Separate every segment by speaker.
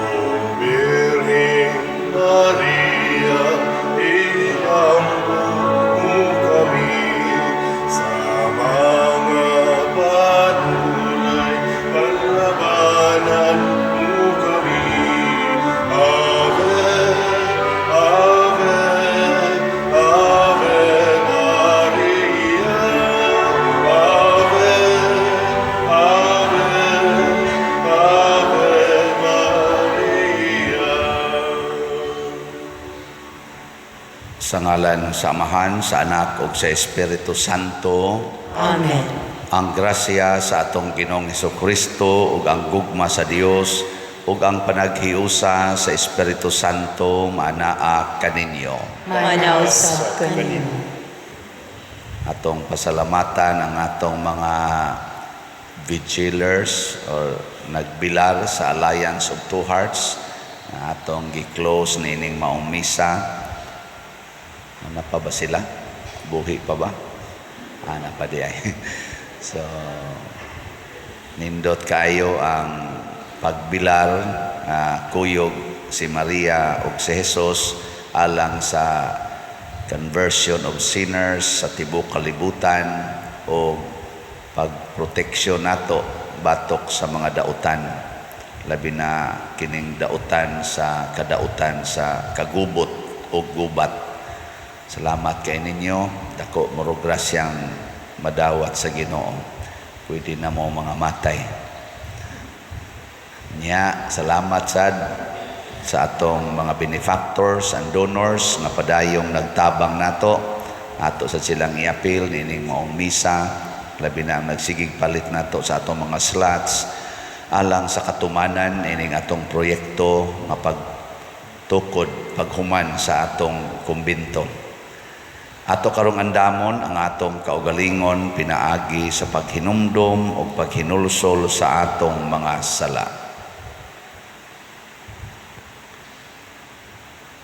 Speaker 1: O Birheng Maria, iampo mo kami sa mga panulay, panlabanan mo kami. Ave, Ave, Ave Maria. Ave, Ave, Ave Maria.
Speaker 2: Sa ngalan sa Amahan, sa Anak ug sa Espiritu Santo.
Speaker 3: Amen.
Speaker 2: Ang grasya sa atong Ginoong Kristo ug ang gugma sa Dios ug ang panaghiusa sa Espiritu Santo maanaa kaninyo.
Speaker 3: Maanaa usab kaninyo.
Speaker 2: Atong pasalamatan ang atong mga vigilers or nagbilar sa Alliance of Two Hearts na atong gi-close niining maong misa. Ano pa ba sila? Buhi pa ba? Ana pa di ay. So, nindot kaayo ang pagbilar nga kuyog si Maria ug si Jesus alang sa conversion of sinners sa tibuok kalibutan o pagproteksyon nato batok sa mga dautan, labi na kining dautan sa kadautan sa kagubot o gubat. Salamat kay ninyo. Dako muro grasyang madawat sa Ginoo. Pwede na mo mga matay. Nya, salamat sad sa atong mga benefactors and donors nga padayong nagtabang nato. Ato sa silang iapil nining maong misa, labi na ang nagsigig palit nato sa atong mga slots alang sa katumanan ining atong proyekto nga pagtukod paghuman sa atong kumbinto. Ato karong andamon ang atong kaugalingon pinaagi sa paghinumdom o paghinulsol sa atong mga sala.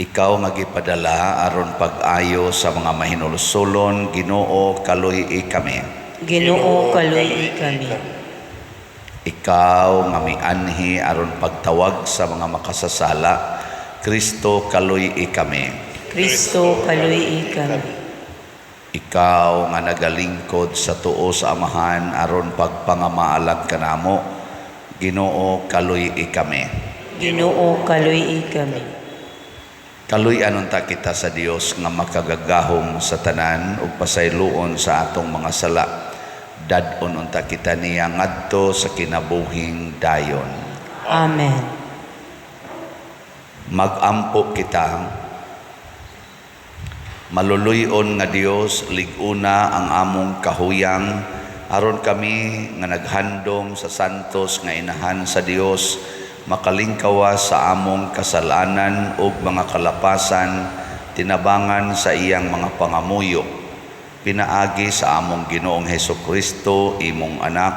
Speaker 2: Ikaw nga gipadala aron pag-ayo sa mga mahinulsolon, Ginoo, kaluy-i kami.
Speaker 3: Ginoo, kaluy-i kami.
Speaker 2: Ikaw nga mianhi aron pagtawag sa mga makasasala, Kristo, kaluy-i kami.
Speaker 3: Kristo, kaluy-i kami.
Speaker 2: Ikaw nga nagalingkod sa tuo sa Amahan aron pagpangamaalag kanamo, Ginoo, kaluy-i kami.
Speaker 3: Ginoo, kaluy-i kami.
Speaker 2: Kaluy-an unta kita sa Dios nga makagagahom sa tanan ug pasayloon sa atong mga sala. Dad-on unta kita niya ngadto sa kinabuhing dayon.
Speaker 3: Amen.
Speaker 2: Magampo kita. Maluluy-on nga Dios, lig-una ang among kahuyang aron kami nga naghandom sa santos nga inahan sa Dios makalingkawas sa among kasalanan ug mga kalapasan tinabangan sa iyang mga pangamuyo pinaagi sa among Ginoong Hesus Kristo, imong anak,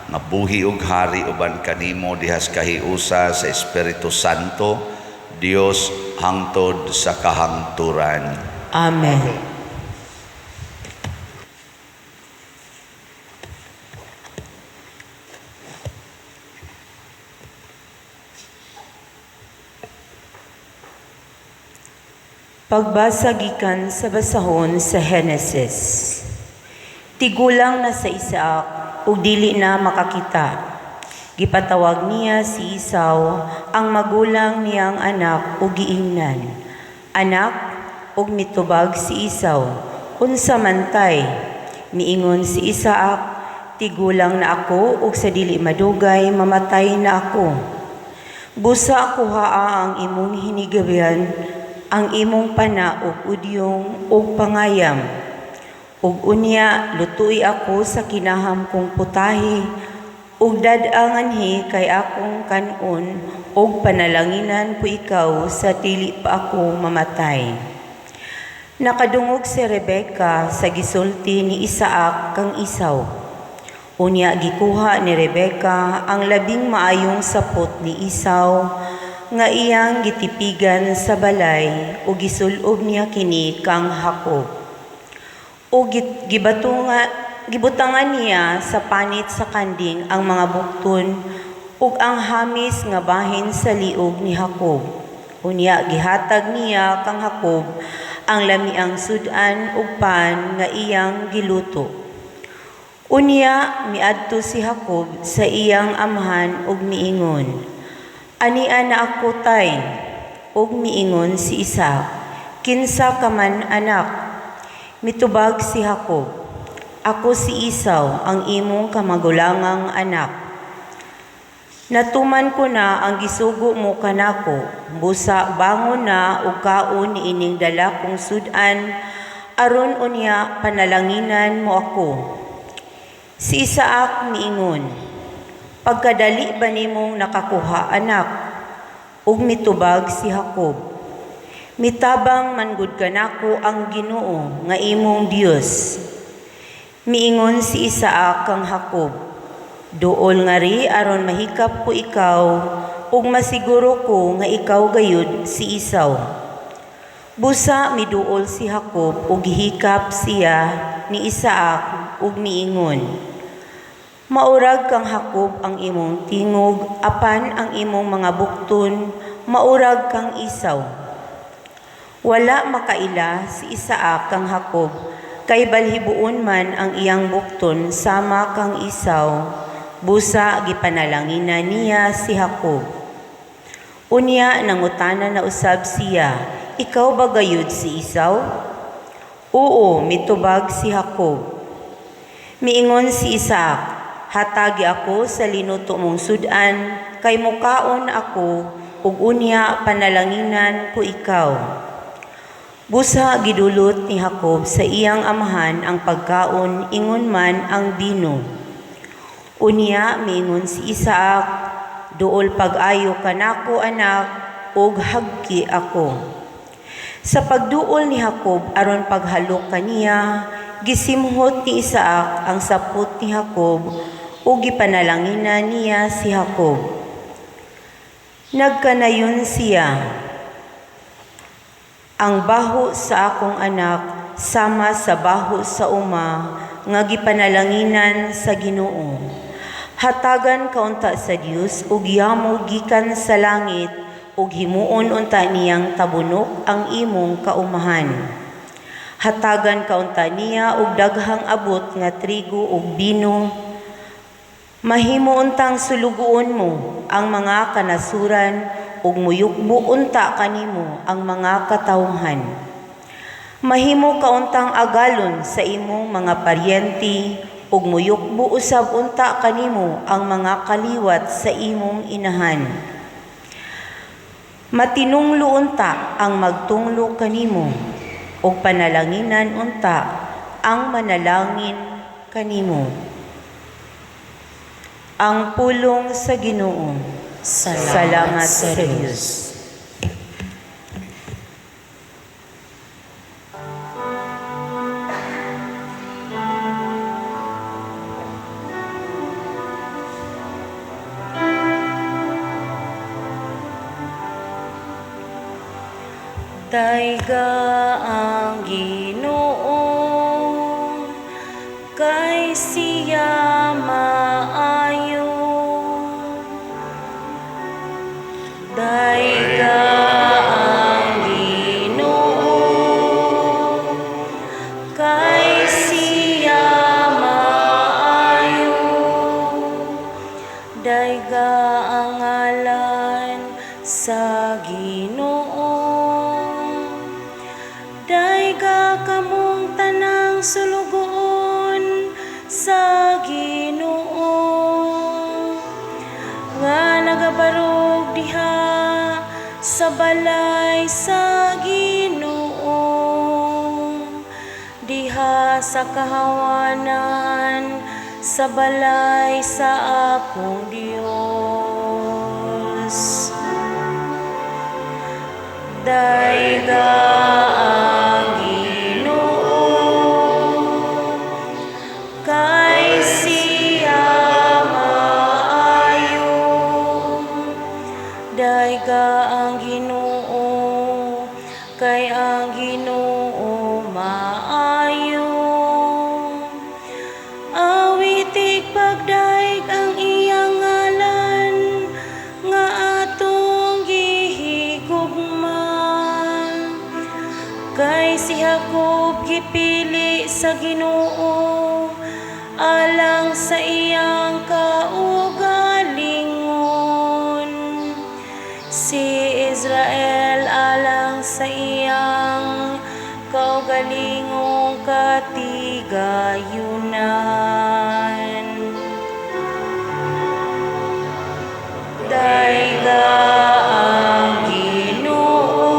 Speaker 2: nga buhi ug hari uban kanimo dihas kahiusa sa Espiritu Santo, Dios, hangtod sa kahangturan.
Speaker 3: Amen. Pagbasa gikan sa basahon sa Henesis. Tigulang na sa Isaac ug dili na makakita. Gipatawag niya si Esau, ang magulang niyang anak, ug giingnan, "Anak," ug mitubag si Esau, "Unsa man, tay?" Miingon si Isaac, "Tigulang na ako ug sa dili madugay mamatay na ako. Busa kuhaa ang imong hinigabyan, ang imong pana ug udyong ug pangayam. Ug unya lutui ako sa kinaham kong putahe ug dad-a nganhi kay akong kan-on ug panalanginan ko ikaw sa dili pa ako mamatay." Nakadungog si Rebeka sa gisulti ni Isaac kang Esau. Unya gikuha ni Rebeka ang labing maayong sapot ni Esau. nga iyang gitipigan sa balay ug gisulob niya kini kang Jacob. Ug gibutangan niya sa panit sa kanding ang mga bukton ug ang hamis nga bahin sa liog ni Jacob. Unya gihatag niya kang Jacob ang lamiang sud-an ug pan nga iyang giluto. Unya miadto si Jacob sa iyang amahan ug miingon, "Ania na ako, tay." Ug miingon si Isaac, "Kinsa ka man, anak?" Mitubag si Jacob, "Ako si Esau, ang imong kamagulangang anak. Natuman ko na ang gisugo mo kanako. Busa bangon na ug kaon niining dala kong sud-an aron unya panalanginan mo ako." Si Isaac miingon, "Pagkadali ba nimong nakakuha, anak?" Ug mitubag si Jacob, "Mitabang man gud kanako ang Ginoo nga imong Dios." Miingon si Isaac kang Jacob, "Duol ngari aron mahikap ko ikaw ug masiguro ko nga ikaw gayud si Esau." Busa miduol si Jacob ug gihikap siya ni Isaac ug miingon, "Maurag kang Jacob ang imong tingog, apan ang imong mga bukton maurag kang Esau." Wala makaila si Isaac kang Jacob kay balhiboon man ang iyang bukton sama kang Esau. Busa gipanalanginan niya si Jacob. Unya nangutana na usab siya, "Ikaw ba gayud si Esau?" "Oo," mitubag si Jacob. Miingon si Isaac, "Hatagi ako sa linuto mong sud-an kay mukaon ako ug unya panalanginan ko ikaw." Busa gidulot ni Jacob sa iyang amahan ang pagkaon ingon man ang bino. Unya miingon si Isaac, "Duol pag-ayo kanako, anak, ug hagki ako." Sa pagduol ni Jacob aron paghalok kaniya, gisimhot ni Isaac ang sapot ni Jacob ug gipanalanginan niya si Jacob. Nagkanayon siya, "Ang baho sa akong anak sama sa baho sa uma nga gipanalanginan sa Ginoo. Hatagan ka unta sa Dios og yamo gikan sa langit ug himuon unta niyang tabunok ang imong kaumahan. Hatagan ka unta niya og daghang abot nga trigo ug bino. Mahimo untang sulugoon mo ang mga kanasuran ug muyukbo unta kanimo ang mga katawhan. Mahimo ka untang agalon sa imong mga paryente ug muyukbo usab unta kanimo ang mga kaliwat sa imong inahan. Matinunglo unta ang magtunglo kanimo ug panalanginan unta ang manalangin kanimo." Ang pulong sa Ginoo.
Speaker 4: Salamat
Speaker 3: sa
Speaker 4: sa
Speaker 3: Dios.
Speaker 4: Dios. Dayga ang Ginoo, kay siya maayo. Dayga ang Ginoo, kay siya maayo. Dayga ang ngalan sa Ginoo. Dayga kamong tanang sulugoon sa Ginoo nga nagabarog diha sa balay sa Ginoo, diha sa kahawanan sa balay sa akong Dios. Dayga ang Ginoo, kay siya maayo. Dayga ang Ginoo, kay ang Ginoo maayo. Awitig pagdayeg ang iyang ngalan nga atong gihigugma. Kay si Jacob gipili sa Ginoo alang sa iyang kaugalingon. Si Israel alang sa iyang kaugalingong katigayunan. Dayga ang Ginoo,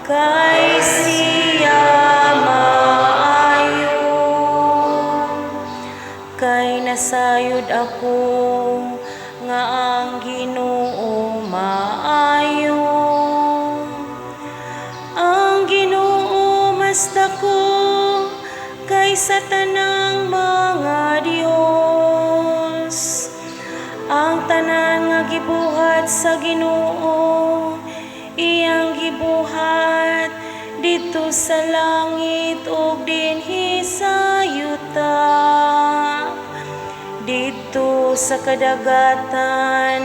Speaker 4: kay siya maayo. Kay nasayod ako nga ang Ginoo maayo. Ang Ginoo mas dako kaysa tanang mga Dios. Ang tanan nga gibuhat sa Ginoo iyang gibuhat didto sa langit ug dinhi sa yuta, didto sa kadagatan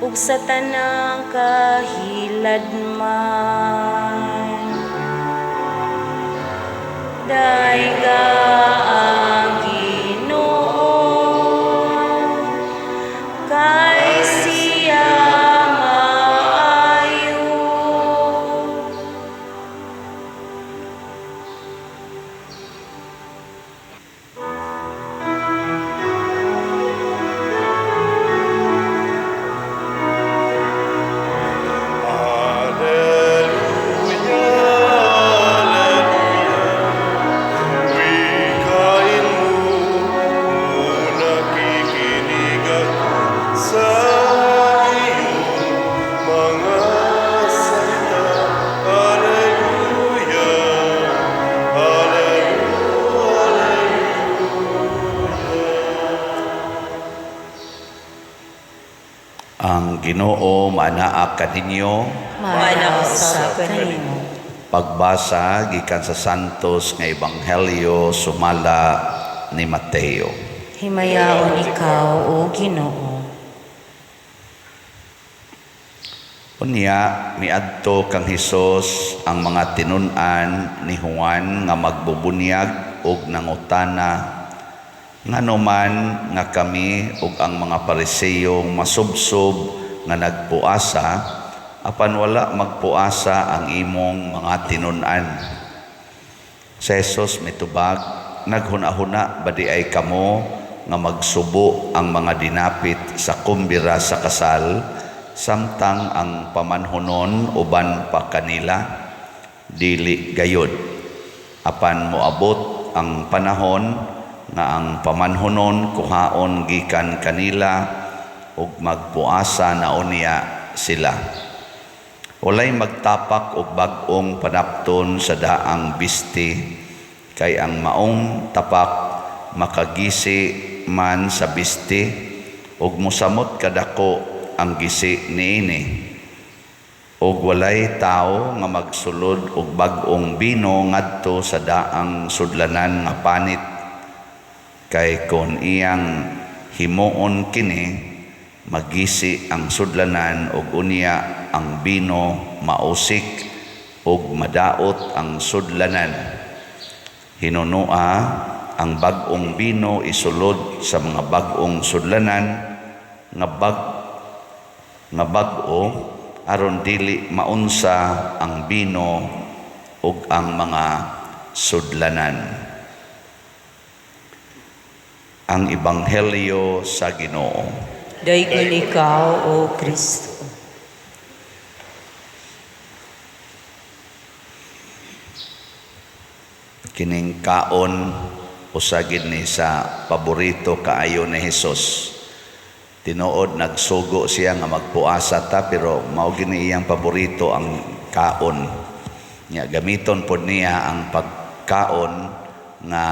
Speaker 4: ug sa tanang kahiladman. Dayga ang Ginoo, kay siya maayo.
Speaker 1: Alleluia, Alleluia. Wikain mo, nakikinig ako sa iyong mga salita. Alleluia, Alleluia, Alleluia.
Speaker 2: Ang Ginoo maanaa kaninyo.
Speaker 3: Maanaa usab kanimo.
Speaker 2: Pagbasa gikan sa Santos nga Ebanghelyo sumala ni Mateo.
Speaker 3: Himayaon ikaw, O Ginoo.
Speaker 2: Unya miadto kang Hesus ang mga tinun-an ni Juan nga magbubunyag og nangutana, "Ngano man nga kami ug ang mga Pariseo masubsob nga nagpuasa, apan wala magpuasa ang imong mga tinun-an?" Si Jesus mitubag, "Naghuna-huna ba diay kamo nga magsubo ang mga dinapit sa kumbira sa kasal samtang ang pamanhunon uban pa kanila? Dili gayod. Apan moabot ang panahon nga ang pamanhunon kuhaon gikan kanila ug magpuasa na unya sila. Walay magtapak og bag-ong panapton sa daang bisti, kay ang maong tapak makagisi man sa bisti ug mosamot kadako ang gisi niini. Ug walay tawo nga magsulod og bag-ong bino ngadto sa daang sudlanan nga panit, kay kon iyang himuon kini, magisi ang sudlanan ug unya ang bino mausik ug madaot ang sudlanan. Hinunua ang bag-ong bino isulod sa mga bag-ong sudlanan nga bag-o, aron dili maunsa ang bino ug ang mga sudlanan." Ang Ebanghelyo sa Ginoo.
Speaker 3: Daygon ikaw, O Kristo.
Speaker 2: Kining kaon usa gid ni sa paborito kaayo ni Hesus. Tinuod nagsugo siya nga magpuasa ta, pero mao gini iyang paborito ang kaon. Nya gamiton pod niya ang pagkaon nga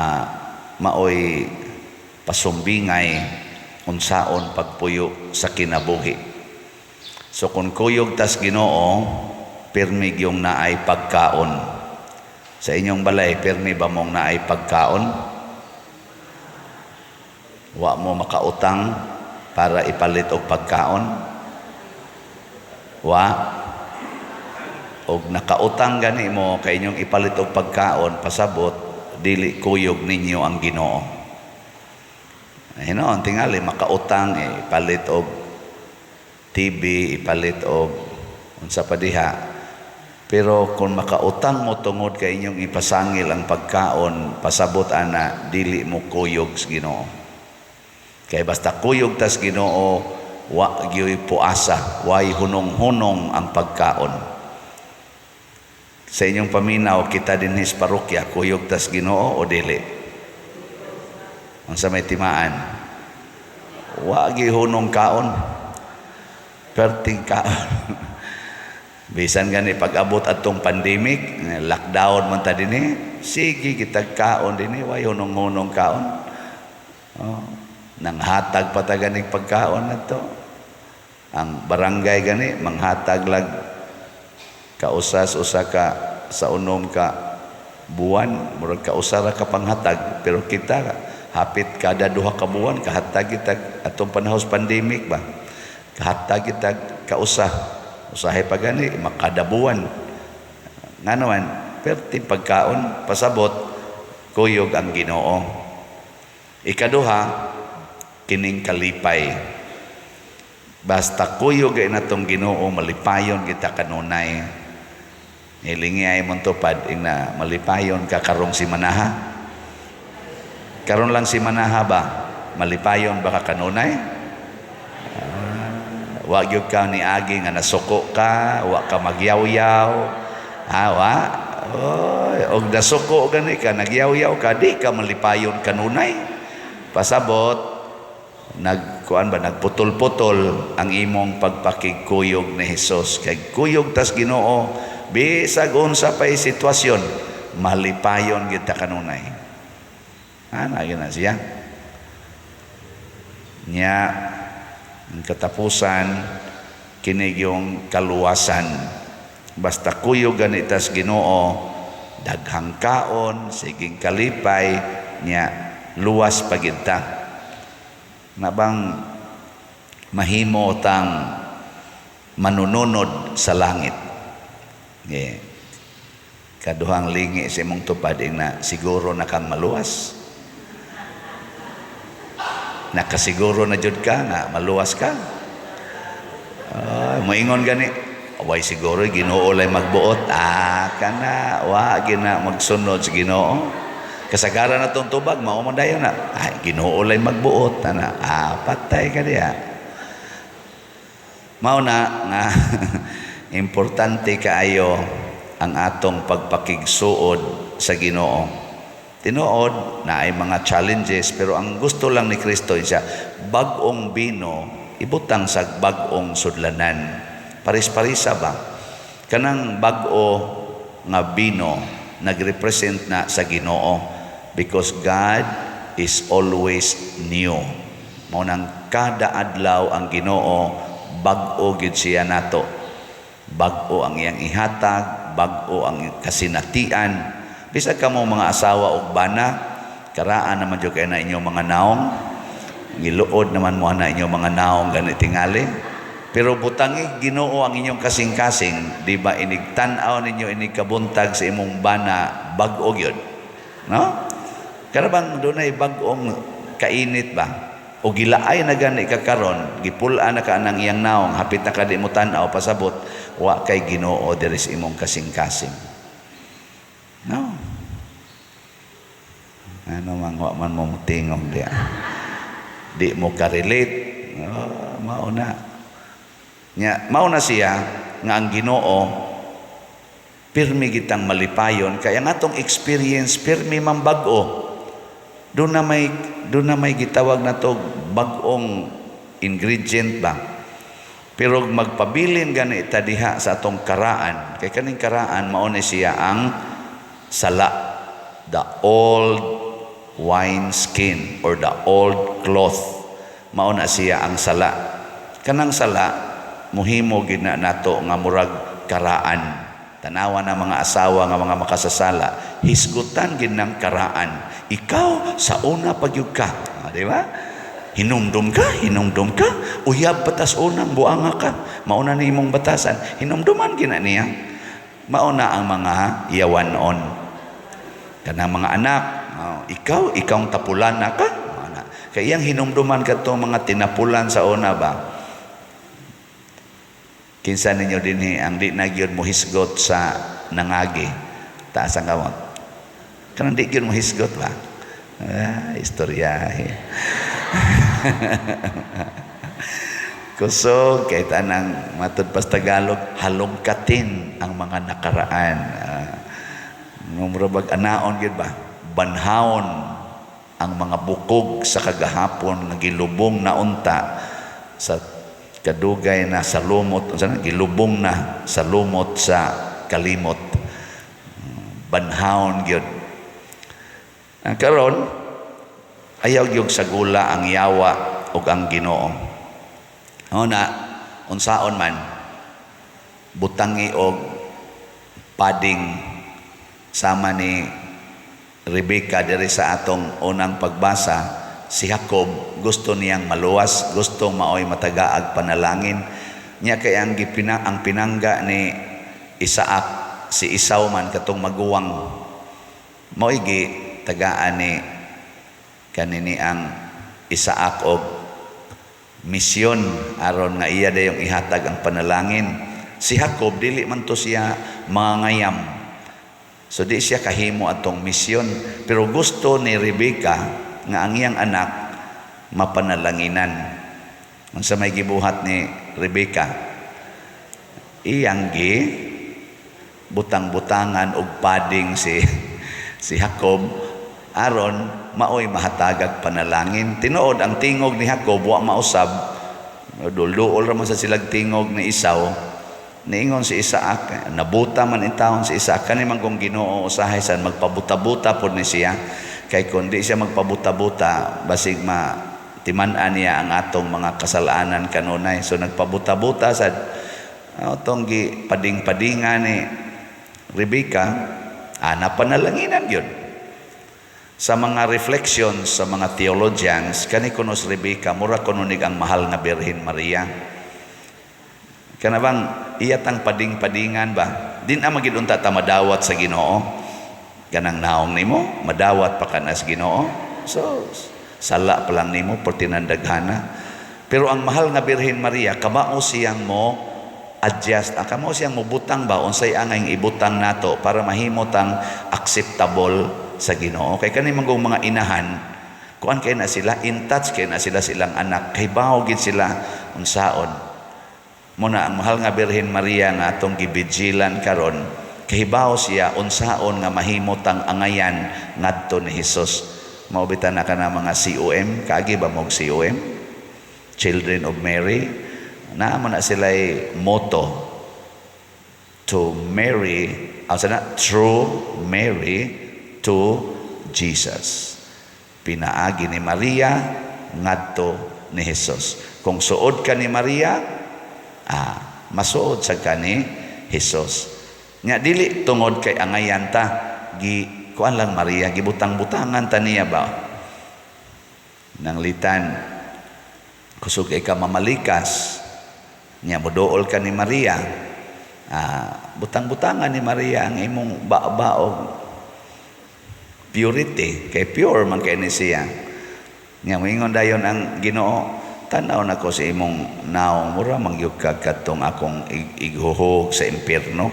Speaker 2: maoy pasumbingay unsaon pagpuyo sa kinabuhi. So kung kuyog tas Ginoo, pirmi gyung naay pagkaon. Sa inyong balay, pirmi ba mong naay pagkaon? Wa mo makautang para ipalit og pagkaon? Wa? Og nakautang gani mo kay inyong ipalit og pagkaon, pasabot dili kuyog ninyo ang Ginoo. Hinoon tingali makautang eh, ipalit og TV, ipalit og unsa pa diha. Pero kung makautang mo tungod kay inyong ipasangil ang pagkaon, pasabot ana dili mo kuyog sa Ginoo. Kay basta kuyog tas Ginoo, wa gyoy puasa, way hunong-hunong ang pagkaon. Sa inyong paminaw, kita dinhi sa parokya, kuyog tas Ginoo o dili? Unsa may timaan? Wa gyud hunong kaon. Perting kaon. Bisan gani pag-abot atong pandemic, lockdown man ta dinhi, sige kitag kaon dinhi, way hunong-hunong kaon. Oh, nanghatag pa ta ganig pagkaon nato. Ang barangay gani manghatag lag kausas usa ka sa unom ka buwan, murag kausa ra ka panghatag, pero kita hapit kada 2 ka buwan kahatag kita atong panahon sa pandemic ba, kahatag kita kausa. Usahay pa gani makada buwan. Ngano man perti pagkaon, pasabot kuyog ang Ginoo. Ikaduha, kining kalipay. Basta kuyog ay natong Ginoo, malipayon kita kanunay. Hilingi ay mong tupad ing na malipayon ka karong simanaha. Karon lang simanaha ba, malipayon ba ka kanunay? Ah, wa gyud ka niagi nga nasuko ka, wa ka magyawyaw. Ha, wa? Oy, og nasuko gani ka, nagyawyaw ka, di ka malipayon kanunay. Pasabot nagkuan ba, nagputol-putol ang imong pagpakigkuyog ni Hesus. Kay kuyog tas Ginoo, bisag unsa pay sitwasyon, malipayon gyud ta kanunay. Ana gyud na siya. Nya ang katapusan, kini yung kaluwasan. Basta kuyog gani tas Ginoo, daghang kaon, siging kalipay, nya luwas pagid ta. Na bang mahimo tang manununod sa langit? Yeah. Kaduhang lingi sa imong tupad ing na siguro na kang maluwas. Nakasiguro na jud ka nga maluwas ka. Moingon gani, way siguro, Ginoo lay magbuot. Ah, kana wa gina magsunod sa Ginoo. Kasagaran na tong tubag mao man dayon na. Ay, Ginoo lay magbuot ana. Ah, patay ka diha. Mao na nga importante kaayo ang atong pagpakigsuod sa Ginoo. Tinuod na ay mga challenges, pero ang gusto lang ni Kristo siya, bag-ong bino ibutang sa bag-ong sudlanan. Paris-parisa ba? Kanang bag-o nga bino nagrepresent na sa Ginoo because God is always new. Mao nang kada adlaw ang Ginoo bag-o gyud siya nato. Bag-o ang iyang ihatag, bag-o ang kasinatian. Bisag kamo mga asawa og bana, karaan naman jud kay na inyong mga naong. Giluod naman mo na inyong mga naong gani tingali. Pero butangi Ginoo ang inyong kasing-kasing, di ba inig tan-aw ninyo inig kabuntag sa imong bana, bag-o gyud. No? Kana bang dunay bag-ong kainit ba? O gilaay na gani ka karon, gipul-an na ka nang iyang naong, hapit na ka di mo tan-aw, pasabot wa kay Ginoo diri sa imong kasing-kasing. No? Ano man wa man mo mutingog diya. Di mo ka-relate. Oh, mao na. Nya, mao na siya nga ang Ginoo pirmi gitang malipayon kay ang atong experience pirmi man bag-o. Doon na may gitawag na to bag-ong ingredient ba. Pero magpabilin gani ta diha sa atong karaan, kay kaning karaan mao ni siya ang sala, the old wine skin or the old cloth. Mao na siya ang sala. Kanang sala muhimo gid na nato nga murag karaan. Tanawa na mga asawa nga mga makasasala, hisgutan gid ng karaan. Ikaw sa una pagyud ka, ah, di ba? Hinumdum ka, hinumdum ka, uyab batas unang buanga ka, mauna ni imong batasan, hinumduman gid na niya. Mauna ang mga yawanon. Kanang mga anak, oh, ikaw, ikaw ang tapulan na ka. Ana. Kay iyang hinumduman kadtong mga tinapulan sa una ba? Kinsa ninyo dinhi ang di na gyud mohisgot sa nangagi? Taas ang kamot. Kanang di gyud mohisgot ba? Ah, istoryahe. Kusog kay tanang matud pas Tagalog, halongkatin ang mga nakaraan. Ah, mura bag anaon gyud ba? Banhawon ang mga bukog sa kagahapon nga gilubong na unta sa kadugay na sa lumot, unsa na, gilubong na sa lumot sa kalimot. Banhawon gyud. Ang karon ayaw gyud sa gula ang yawa ug ang Ginoo. O na unsaon man butangi og padding sama ni Rebecca diri sa atong unang pagbasa. Si Jacob gusto niyang maluwas, gusto maoy matagaag panalangin niya, kay ang gipina ang pinangga ni Isaac si Esau man katong maguwang, maoy gi tagaan ni kanini ang Isaac og misyon aron nga iya dayong ihatag ang panalangin. Si Jacob dili man to siya mangangayam, so di siya kahimo atong misyon, pero gusto ni Rebecca nga ang iyang anak mapanalanginan. Unsa may gibuhat ni Rebecca? Iyang gi butang-butangan og padding si Jacob aron maoy mahatagag panalangin. Tinuod ang tingog ni Jacob wa mausab, dulduol ra man sa silag tingog ni Esau. Niingon si Isaac, nabuta man intawon si Isaac, kani man kung Ginoo usahay san magpabuta-buta pod ni siya, kay kun di siya magpabuta-buta basig ma timan-an niya ang atong mga kasalanan kanunay. So nagpabuta-buta sad atong gi pading-padingan ni Rebecca, ana panalanginan gyud. Sa mga reflections sa mga theologians, kani kuno si Rebecca mura kuno nig ang mahal nga Birhen Maria. Kana bang iyatang pading-padingan ba? Din ang magid unta ta madawat sa Ginoo. Kanang naong nimo, madawat pa kanas Ginoo. So sala pa lang nimo pertinandaghana. Pero ang mahal nga Birhen Maria, kamao siyang mo adjust, ang kamao siyang mobutang ba unsay angay ibutang nato para mahimo tang acceptable sa Ginoo. Kay kani manggong mga inahan, kuan kay na sila, in touch kay na sila silang anak, kay bawo gid sila unsaon. Muna ang mahal nga Birhen Maria nga atong gibigilan karon, kahibaw siya unsaon nga mahimo tang angayan ngadto ni Hesus. Mao bitaw na kana mga COM, kaagi ba mog COM? Children of Mary. Naa man na sila'y motto, to Mary, sana, through Mary to Jesus. Pinaagi ni Maria ngadto ni Jesus. Kung suod ka ni Maria, masuod sa ka ni Jesus. Nga dili tungod kay angayan ta, gi kuan lang Maria, gibutang-butangan ta niya ba? Nanglitan kusog kay ka mamalikas, niya moduol ka ni Maria, butang-butangan ni Maria ang imong ba-baog purity, kay pure man kay ni siya. Nya moingon dayon ang Ginoo, tan-aw nako sa imong naong, mura mangyud ka kadtong akong ighuhog sa impierno.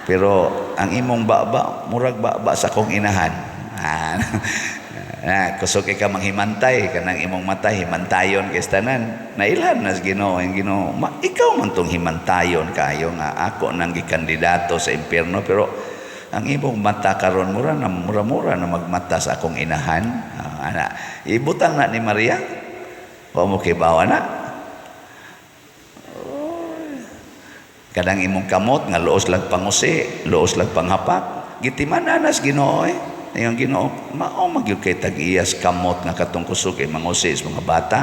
Speaker 2: Pero ang imong baba, murag baba sa akong inahan. Kusog ka manghimantay, kanang imong mata himantayon kay tanan. Nailhan na sa Ginoo, ang Ginoo, ikaw man tong himantayon kayo nga ako nang gikandidato sa impierno, pero ang imong mata karon mura na mura-mura na magmata sa akong inahan. Ana, ibutang na ni Maria. Wa mo kibaw na. Kanang imong kamot nga luos lang pangusi, luos lang panghapak. Gitiman na sa Ginoo. Ingon Ginoo, mao magyud kay tag-iyas kamot nga katong kusog kay mangusi sa mga bata.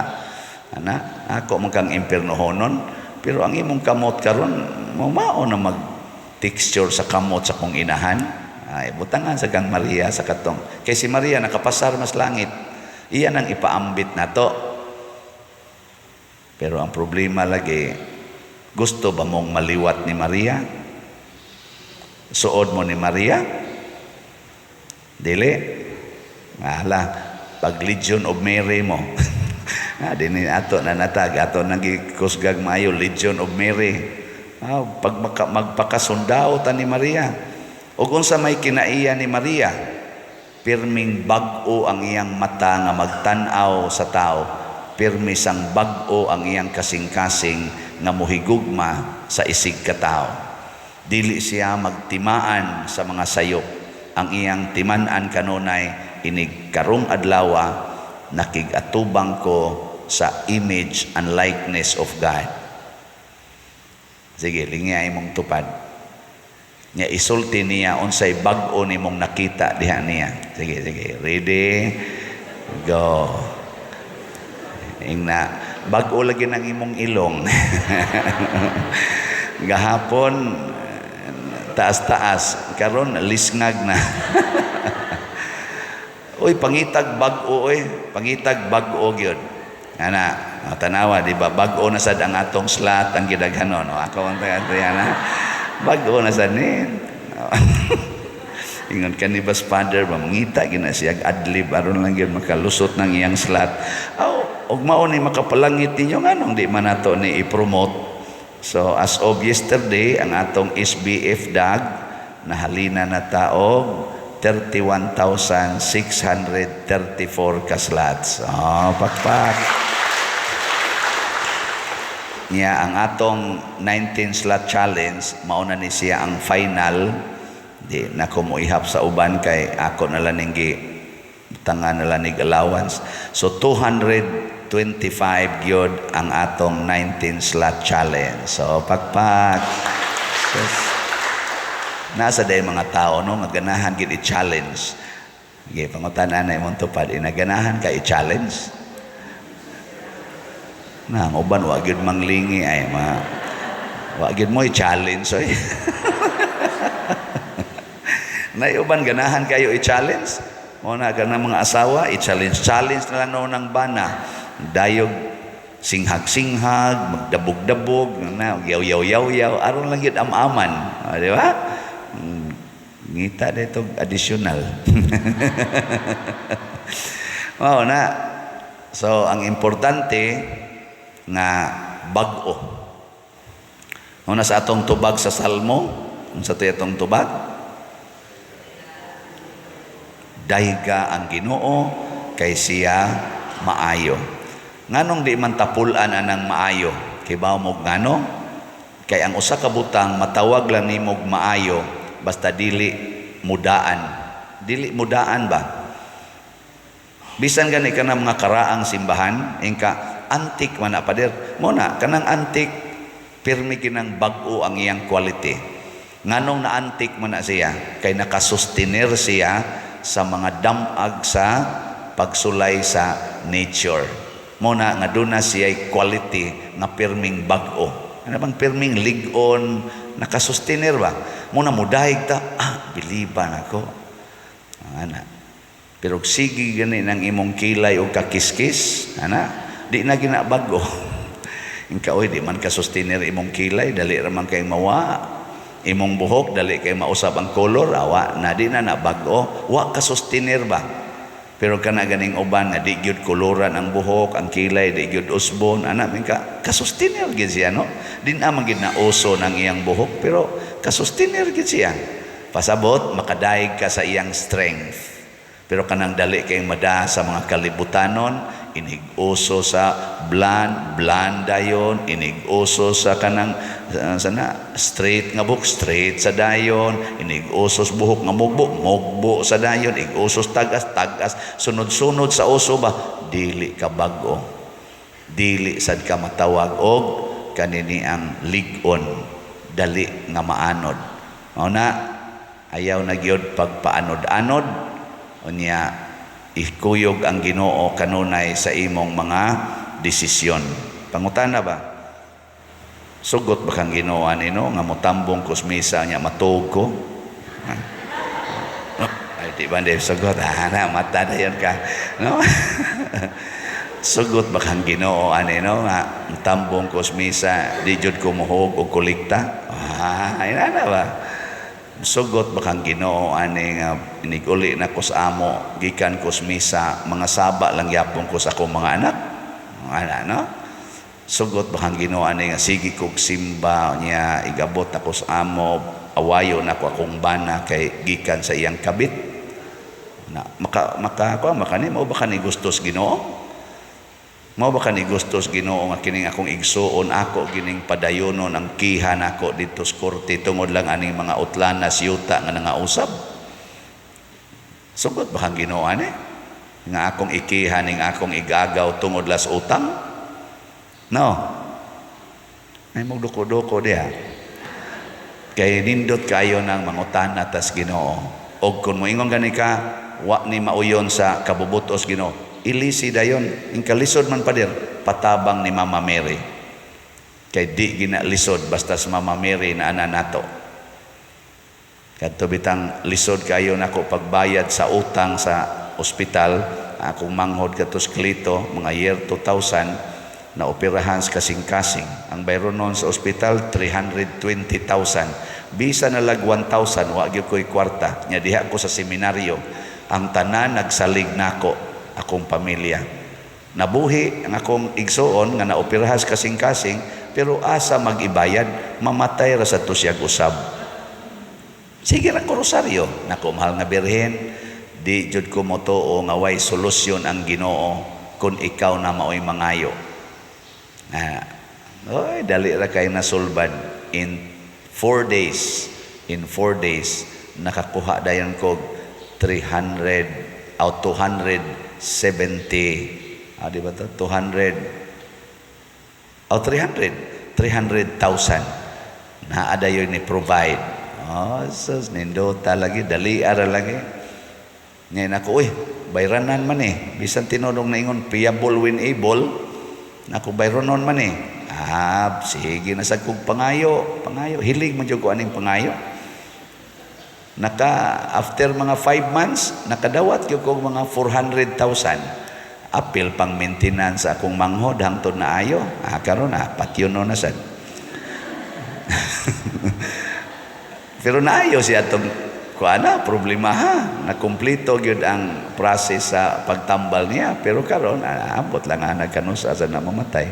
Speaker 2: Ana, ako man kang impiernohonon. Pero ang imong kamot karon mao na mag texture sa kamot sa kong inahan. Ay, butangan sa kang Maria sa katong. Kay si Maria nakapasar mas langit. Iyan ang ipaambit nato. Pero ang problema lagi, gusto ba mong maliwat ni Maria? Suod mo ni Maria? Dili. Ala, pag Legion of Mary mo. Ah, dinhi ato na natag ato nang gikusgag maayo Legion of Mary. Ah, pag magpakasundao ta ni Maria. Ug unsa may kinaiya ni Maria? Pirming bag-o ang iyang mata nga magtan-aw sa tao. Pirmi sang bag-o ang iyang kasing-kasing nga mohigugma sa isig ka tawo. Dili siya magtimaan sa mga sayop. Ang iyang timan-an kanunay inig karong adlawa nakig-atubang ko sa image and likeness of God. Sige, lingya imong tupad. Nya isulti niya unsay bag-o nimong nakita diha niya. Sige, sige. Ready? Go. Ingna, bag-o lagi ng imong ilong. Gahapon taas-taas, karon lisngag na. Uy, pangitag bag-o oy, pangitag bag-o gyud. Ana, oh, tanawa di ba bag-o na sad ang atong slot ang gidaghanon. No? Ako ang taga na. Bag-o na sad ni. Ingon kani bas father ba mangita gyud na siya adlib aron lang gyud makalusot ng iyang slot. Aw, og mao ni makapalangit ninyo, nganong di man nato ni i-promote? So as of yesterday, ang atong SBF dag nahalina na ta og 31,634 ka slots. Oh, pakpak. Niya ang atong 19 slot challenge, mao na ni siya ang final. Di na ko moihap sa uban kay ako na lang ning tanga na lang nig allowance. So 225 gyud ang atong 19 slot challenge. So pakpak. Yes. Nasa day mga tao no nga ganahan gid i-challenge. Sige, pangutan-a na imong tupad, inaganahan ka i-challenge? Na, ang uban wa gyud manglingi ay ma wa gyud mo i-challenge oy. Nay uban ganahan kayo i-challenge. Mo na kana mga asawa i-challenge challenge na lang noon ng bana. Dayog singhag-singhag, magdabog-dabog, na yaw-yaw-yaw-yaw, aron lang gyud am-aman. O, di ba? Ngita dito additional. Mao na. So ang importante nga bag-o. Una sa atong tubag sa Salmo, unsa to atong tubag? Dayga ang Ginoo kay siya maayo. Nganong di man tapul-an anang maayo? Kibaw mo ngano? Kay ang usa ka butang matawag lang nimog maayo basta dili mudaan. Dili mudaan ba? Bisan gani kanang mga karaang simbahan, ingka antik man na pader. Mo na kanang antik pirmi kinang bag-o ang iyang quality. Nganong na antik man na siya? Kay nakasustenir siya sa mga damag sa pagsulay sa nature. Mo na nga duna siya quality nga pirming bag-o. Ano bang pirming lig-on nakasustenir ba? Mo na mudahig ta, biliban ako. Ana. Pero sige gani nang imong kilay o kakiskis, ana, di na ginabago. Ingka oy di man ka sustenir imong kilay, dali ra man kay mawa. Imong buhok dali kay mausab ang color, awa na di na nabag-o, wa ka sustenir ba? Pero kana ganing uban nga di gyud koloran ang buhok, ang kilay di gyud usbon, ana min ka kasustenir gyud siya no. Di na man gyud na uso ng iyang buhok pero kasustenir gyud siya. Pasabot makadaig ka sa iyang strength. Pero kanang dali kay mada sa mga kalibutanon, inig-uso sa bland, bland dayon, inig-uso sa kanang sana straight nga buhok, straight sa dayon, inig-uso sa buhok nga mugbo, mugbo sa dayon, ig-uso sa tagas, tagas, sunod-sunod sa uso ba, dili ka bag-o. Dili sad ka matawag og kanini ang lig-on, dali nga maanod. Mao na ayaw na gyud pagpaanod-anod. Unya ikuyog ang Ginoo kanunay sa imong mga desisyon. Pangutana ba? Sugot ba kang Ginoo ani, no, nga motambong ko sa misa nya matuog ko? Ha? Ay, di ba, di sugot? Ah, na, mata na yun ka. No? Sugot ba kang Ginoo ani, no, nga tambong ko sa misa, di jud ko muhog og kolekta? Ah, ina na ba? Sugot ba kang Ginoo ani nga iniguli na ko sa amo gikan ko sa misa, mga saba lang yapon ko sa akong mga anak? Ana, no? Sugot ba kang Ginoo ani nga sige kog simba niya igabot ako sa amo, awayo na ko akong bana kay gikan sa iyang kabit? Na maka maka ko makani, mao ba kani gustos Ginoo? Mao ba kani gustos Ginoo nga kining akong igsuon, ako gining padayonon ang kiha nako didto sa korte tungod lang aning mga utlanas yuta nga nangausab? Sugot ba kang Ginoo ani nga akong ikiha ning akong igagaw tungod las utang? No. Ay, magduko-duko diha. Kay nindot kayo ng mangutana tas Ginoo. Og kung moingon gani ka, wa ni mauyon sa kabubutos Ginoo. Ilisi dayon, in kalisod man, pader, patabang ni Mama Mary. Kay di gina lisod basta sa Mama Mary na ana nato. Kadto bitang lisod kayo nako pagbayad sa utang sa ospital, akong manghod katos Klito, mga year 2000, na operahan sa kasing-kasing. Ang bayron noon sa ospital, 320,000. Bisa na lag 1,000, wa gyud ko'y kwarta. Nya diha ko sa seminaryo. Ang tanan nagsalig nako, akong pamilya. Nabuhi ang akong igsuon nga naoperahan sa kasing-kasing, pero asa mag-ibayad, mamatay ra sa to siyag usab. Sige ra ko rosaryo. Nako, mahal nga Birhen, di jud ko motuo nga way solusyon ang Ginoo kung ikaw na maoy mangayo. Ah, oy, dali ra kay nasulbad in 4 days. In 4 days nakakuha dayon kog 300 out 270, ah, di ba to? 200 o 300 300,000 naa dayon ni provide. Oh, sus, nindota lagi, dali ara lagi. Ngayon ako, uy, bayranan man eh. Bisan tinudong na ingon, payable when able. Ako, bayronon man eh. Ah, sige na sa kog pangayo, pangayo. Hilig man jud ko aning pangayo. Naka, after mga 5 months, nakadawat gyud ko mga 400,000. Apil pang maintenance akong manghod hangtod na ayo. Ah, karon na patyono na sad. Pero naayo siya atong kuana problema ha. Nakumpleto gyud ang process sa pagtambal niya, pero karon ambot lang ana kanus asa na mamatay.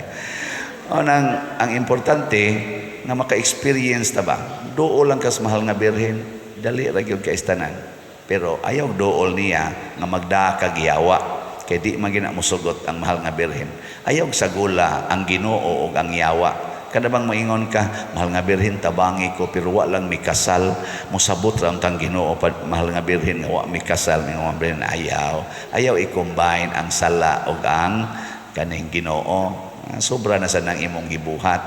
Speaker 2: O nang ang importante nga maka-experience ta ba. Duol lang kas mahal nga Birhen, dali ra gyud kay tanan. Pero ayaw duol niya nga magdaa kag yawa kay di man gina mosugot ang mahal nga Birhen. Ayaw sagula ang Ginoo ug ang yawa. Kada bang moingon ka, "Mahal nga Birhen, tabangi ko pero wa lang mikasal." Mosabot ra tang Ginoo, mahal nga Birhen, nga wa mikasal. Mingon Birhen, ayaw. Ayaw i-combine ang sala ug ang kaning Ginoo. Ah, sobra na sa nang imong gibuhat.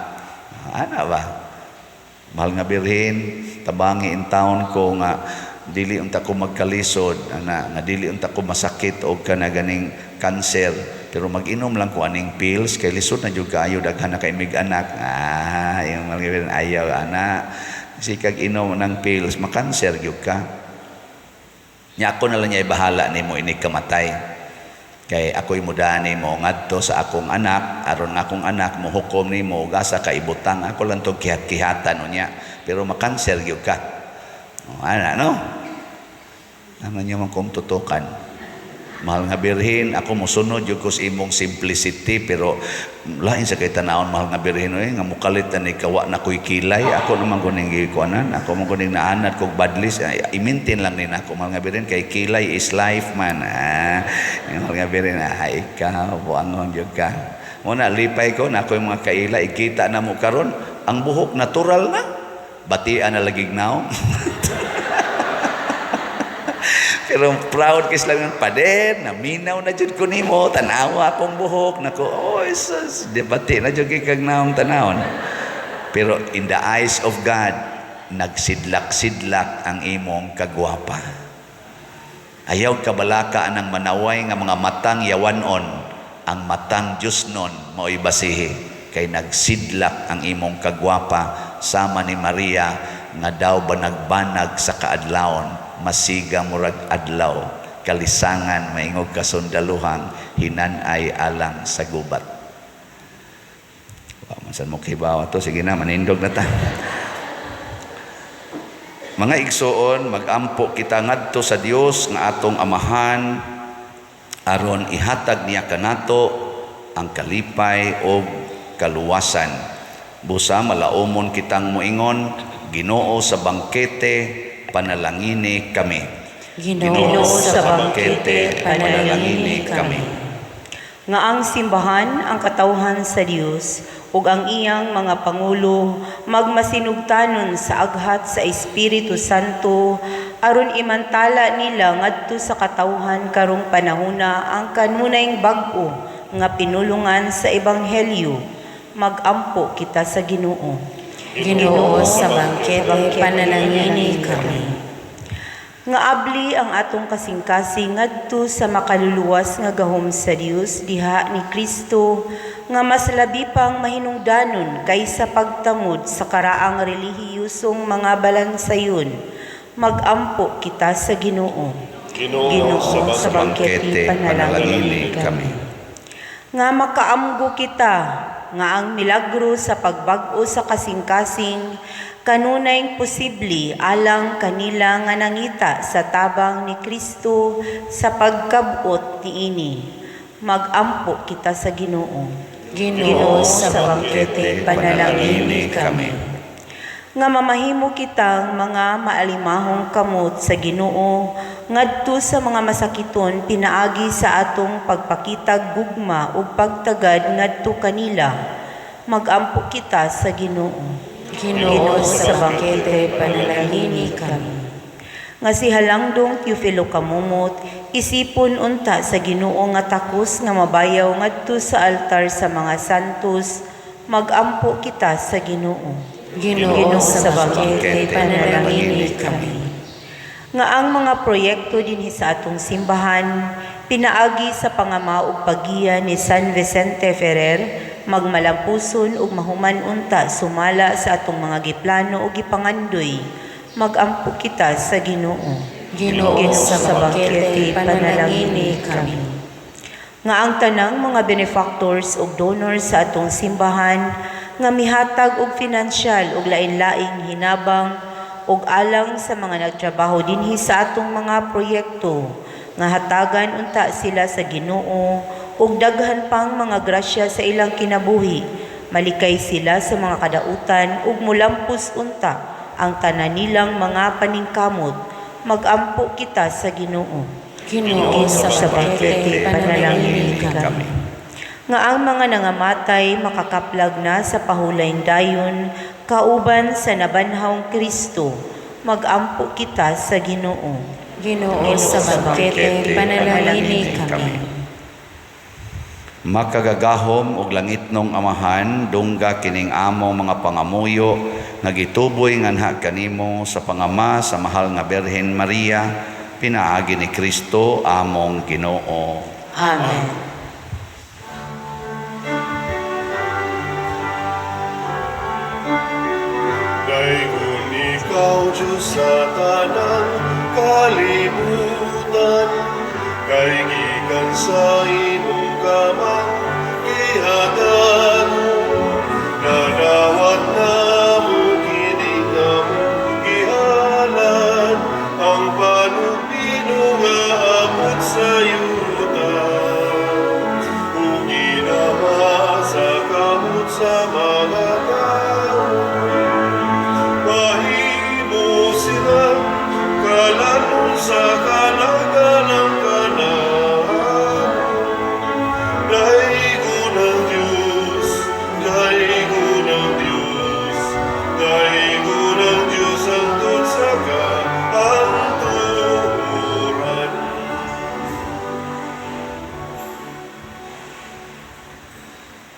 Speaker 2: Ah, ana ba? "Mahal nga Birhen, tabangi in town ko nga dili unta ko magkalisod ana, nga dili unta ko masakit og kana ganing cancer, pero mag-inom lang ko aning pills kay lisod na jud kaayo, daghan na kay mig anak." Ah, yung mga Birhen, ayaw ana, sikag inom ng pills, makanser gyud ka. Nya ako na lang niya bahala nimo ini kamatay kay ako'y mudani mo ngadto sa akong anak aron akong anak mohukom nimo ug asa ka ibutang. Ako lang tong kihat-kihatan unya, pero makanser gyud ka. O, ana, no? Naman niyo man kung tutukan. "Mahal nga Birhen, ako mosunod jud ko sa imong simplicity, pero lain sa kay tanawon, mahal nga Birhen, oy, nga mukalit na ni kawa na ko'y kilay. Ako naman ko ning gikuanan, ako man ko ning naanad kog badlis. Ay, i-maintain lang ni nako, mahal nga Birhen, kay kilay is life man." Ah, mahal nga Birhen, ah, ikaw buangon jud ka. Mo na lipay ko na ako yung mga kaila, ikita na mo karon ang buhok natural na. Batian na lagi now. Pero proud kay sila ng pader, naminaw na jud ko nimo, tanawa akong buhok, nako, oh, sus, di bati na jud kay kag naong tanawon. Pero in the eyes of God, nagsidlak-sidlak ang imong kagwapa. Ayaw kabalaka anang manaway nga mga matang yawanon, ang matang Diyos nun, mao'y basihi. kay nagsidlak ang imong kagwapa sama ni Maria nga daw banag-banag sa kaadlawon, masiga murag adlaw, kalisangan maingog kasundaluhang hinanay alang sa gubat. Wa man sad mo kibaw to, sige na, manindog na ta. Mga igsoon, magampo kita ngadto sa Dios nga atong Amahan aron ihatag niya kanato ang kalipay og kaluwasan. Busa malaumon kitang moingon, "Ginoo sa bangkete, panalangini kami."
Speaker 4: Ginoo sa bangkete, panalangini kami.
Speaker 3: Nga ang simbahan, ang katawhan sa Dios ug ang iyang mga pangulo magmasinugtanon sa aghat sa Espiritu Santo aron imantala nila ngadto sa katawhan karong panahona ang kanunayng bag-o nga pinulungan sa ebanghelyo. Magampo kita sa Ginoo.
Speaker 4: Ginoo sa bangkete, panalangini kami.
Speaker 3: Nga abli ang atong kasing-kasing ngadto sa makaluluwas nga gahom sa Dios diha ni Kristo nga mas labi pang mahinungdanon kaysa pagtamod sa karaang relihiyosong mga balansayon. Magampo kita sa Ginoo.
Speaker 1: Ginoo sa
Speaker 3: sa
Speaker 2: bangkete, panalangini kami.
Speaker 3: Nga makaamgo kita nga ang milagro sa pagbag-o sa kasing-kasing kanunayng posible alang kanila nga nangita sa tabang ni Kristo sa pagkabot niini. Magampo kita sa Ginoo.
Speaker 4: Ginoo sa bangkete, panalangini kami.
Speaker 3: Nga mamahimo kitang mga maalimahong kamot sa Ginoo ngadto sa mga masakiton pinaagi sa atong pagpakitag gugma ug pagtagad ngadto kanila. Magampo kita sa Ginoo.
Speaker 4: Ginoo sa bangkete, panalangini kami.
Speaker 3: Nga si Halangdong Teofilo Camomot isipon unta sa Ginoo nga takos nga mabayaw ngadto sa altar sa mga santos. Magampo kita sa Ginoo.
Speaker 4: Ginoo sa bangkete, panalangini kami.
Speaker 3: Nga ang mga proyekto dinhi sa atong simbahan pinaagi sa pangama ug paggiya ni San Vicente Ferrer magmalampuson ug mahuman unta sumala sa atong mga giplano ug gipangandoy. Magampo kita sa Ginoo.
Speaker 4: Ginoo sa bangkete, panalangini kami.
Speaker 3: Nga ang tanang mga benefactors ug donors sa atong simbahan nga mihatag og finansyal ug lain-laing hinabang ug alang sa mga nagtrabaho dinhi sa atong mga proyekto, nga hatagan unta sila sa Ginoo ug daghan pang mga grasya sa ilang kinabuhi, malikay sila sa mga kadautan ug mulampos unta ang tanan nilang mga paningkamot. Magampo kita sa Ginoo.
Speaker 4: Ginoo sa bangkete, panalangini kami.
Speaker 3: Nga ang mga nangamatay makakaplag na sa pahulayng dayon kauban sa nabanhawng Kristo. Magampo kita sa Ginoo.
Speaker 4: Ginoo sa bangkete, panalangini kami.
Speaker 2: Makagagahom og langitnong Amahan, dungga kining among mga pangamuyo nga gituboy nganha kanimo sa pangama sa mahal nga Birhen Maria, pinaagi ni Kristo among Ginoo.
Speaker 4: Amen.
Speaker 1: Daygon ikaw, Diyos, sa tanang kalibutan, kay gikan sa imong kamang gihatagon, nadawat namo kini nga among gihalad, ang panugbido nga abot sa yuta, ug ginama sa kamot sa mga tao. Mahimo silang kalan-on sa kalagalang kanamo. Daygon ang Diyos, daygon ang Diyos, daygon ang Diyos hangtod sa kahangturan.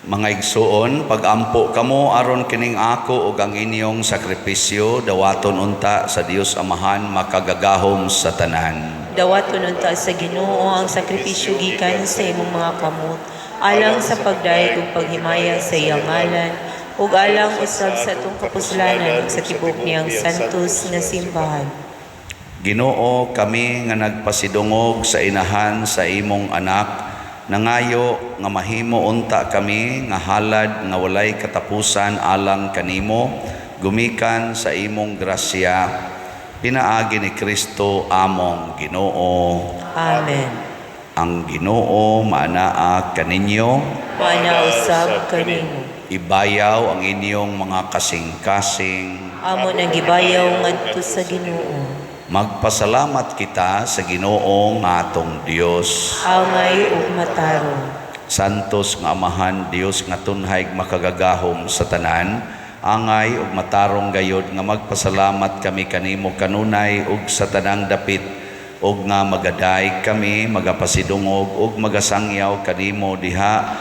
Speaker 2: Mga igsuon, pagampo kamo aron kining ako ug ang inyong sakripisyo dawaton unta sa Dios Amahan makagagahom sa tanan.
Speaker 3: Dawaton unta sa Ginoo ang sakripisyo gikan sa imong mga kamot Alang sa pagdayeg ug paghimaya sa iyang ngalan, ug alang usab sa atong kapuslanan ug sa tibuok niyang santos nga simbahan.
Speaker 2: Ginoo, kami nga nagpasidungog sa inahan sa imong anak, nangayo nga mahimo unta kami nga halad nga walay katapusan alang kanimo, gumikan sa imong grasya, pinaagi ni Kristo among Ginoo.
Speaker 3: Amen.
Speaker 2: Ang Ginoo maanaa kaninyo.
Speaker 3: Maana usab kanimo.
Speaker 2: Ibayaw ang inyong mga kasing-kasing.
Speaker 3: Amo nang gibayaw ngadto sa Ginoo.
Speaker 2: Magpasalamat kita sa Ginoo nga atong Dios.
Speaker 3: Angay ug matarong.
Speaker 2: Santos nga Amahan, Dios nga tunhay makagagahom sa tanan, angay ug matarong gayod nga magpasalamat kami kanimo kanunay ug sa tanang dapit, ug nga magaday kami, magapasidungog ug magasangyaw kanimo diha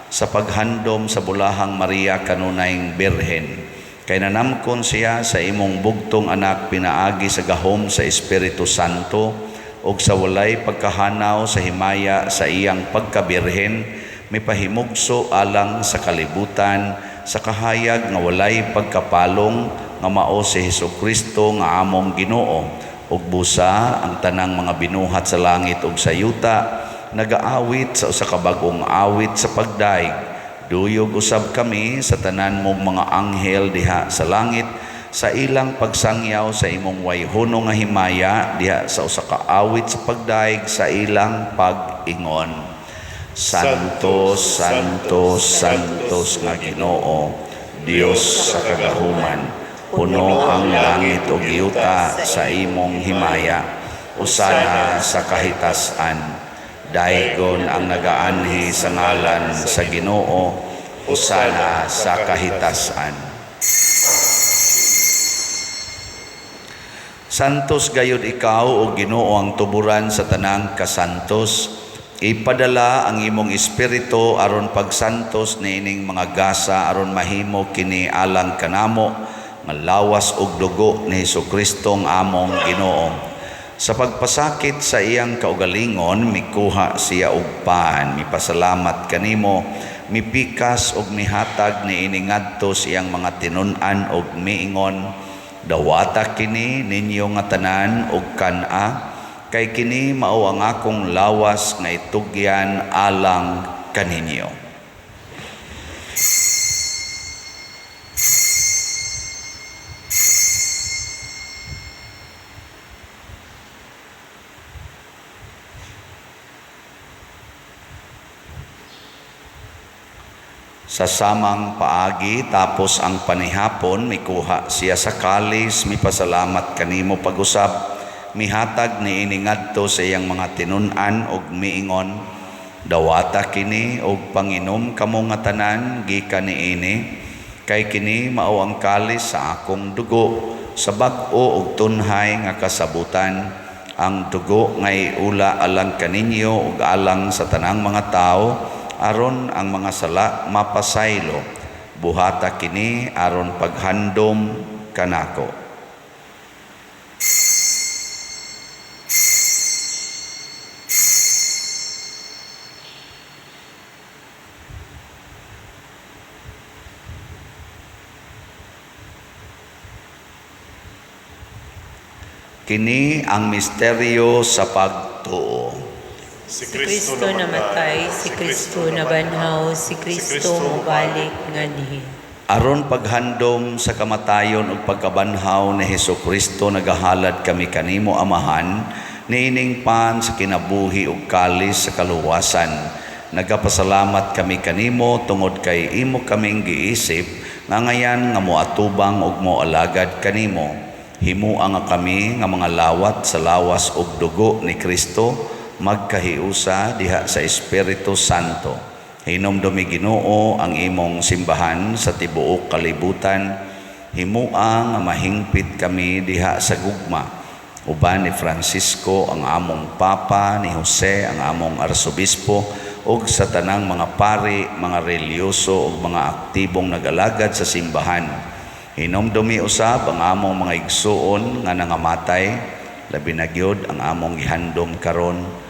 Speaker 2: sa paghandom sa bulahang Maria kanunayng Birhen. Kay nanamkon siya sa imong bugtong anak pinaagi sa gahom sa Espiritu Santo ug sa walay pagkahanaw sa himaya sa iyang pagkabirhen, mipahimugso alang sa kalibutan sa kahayag nga walay pagkapalong nga mao si Hesukristo nga among Ginoo. Ug busa ang tanang mga binuhat sa langit ug sa yuta nagaawit sa usa ka bag-ong awit sa pagdaig. Duyog usab kami sa tanan mong mga anghel diha sa langit sa ilang pagsangyaw sa imong wayhono nga himaya diha sa usa ka awit sa pagdaig sa ilang pag-ingon. Santo, Santo, Santos nga Ginoo, Dios sa kagahuman, puno ang langit ug yuta sa imong himaya, usana sa kahitasan. Daigon ang nagaanhi sa ngalan sa Ginoo, usana sa kahitasan. Santos gayud ikaw o Ginoo ang tuburan sa tanang kasantos. Ipadala ang imong espiritu aron pagsantos niining mga gasa aron mahimo kini alang kanamo nga lawas ug dugo ni Hesukristo ang among Ginoo. Sa pagpasakit sa iyang kaugalingon, mikuha siya og pan, mipasalamat kanimo, mipikas og mihatag niini ngadto sa iyang mga tinun-an og miingon, dawata kini ninyo nga tanan og kan-a, kay kini mao ang akong lawas nga itugyan alang kaninyo. Sa samang paagi, tapos ang panihapon, mikuha siya sa kalis, mipasalamat kanimo pag-usab, mihatag niini ngadto sa iyang mga tinun-an og miingon, dawata kini og panginom kamo nga tanan gikan niini, kay kini mao ang kalis sa akong dugo, sa bag-o og tunhay nga kasabutan, ang dugo nga iula alang kaninyo ug alang sa tanang mga tawo, aron ang mga sala mapasaylo. Buhata kini aron paghandom kanako. Kini ang misteryo sa pagtuo.
Speaker 1: Si
Speaker 3: Si Kristo namatay, si Kristo nabanhaw, si Kristo mobalik nganhi.
Speaker 2: Aron paghandom sa kamatayon ug pagkabanhaw ni Hesukristo, nagahalad kami kanimo Amahan, niining pan sa kinabuhi ug kalis sa kaluwasan. Nagapasalamat kami kanimo tungod kay imo kaming giisip nga ngayan nga moatubang ug moalagad kanimo. Himua nga kami nga mga lawat sa lawas ug dugo ni Kristo, magkahiusa diha sa Espiritu Santo. Hinumdumi Ginoo ang imong simbahan sa tibuok kalibutan. Himua nga mahingpit kami diha sa gugma. Uban ni Francisco ang among Papa, ni Jose ang among Arsobispo, ug sa tanang mga pari, mga relihiyoso ug mga aktibong nagalagad sa simbahan. Hinumdumi usab ang among mga igsuon nga nangamatay, labi na gyud ang among gihandom karon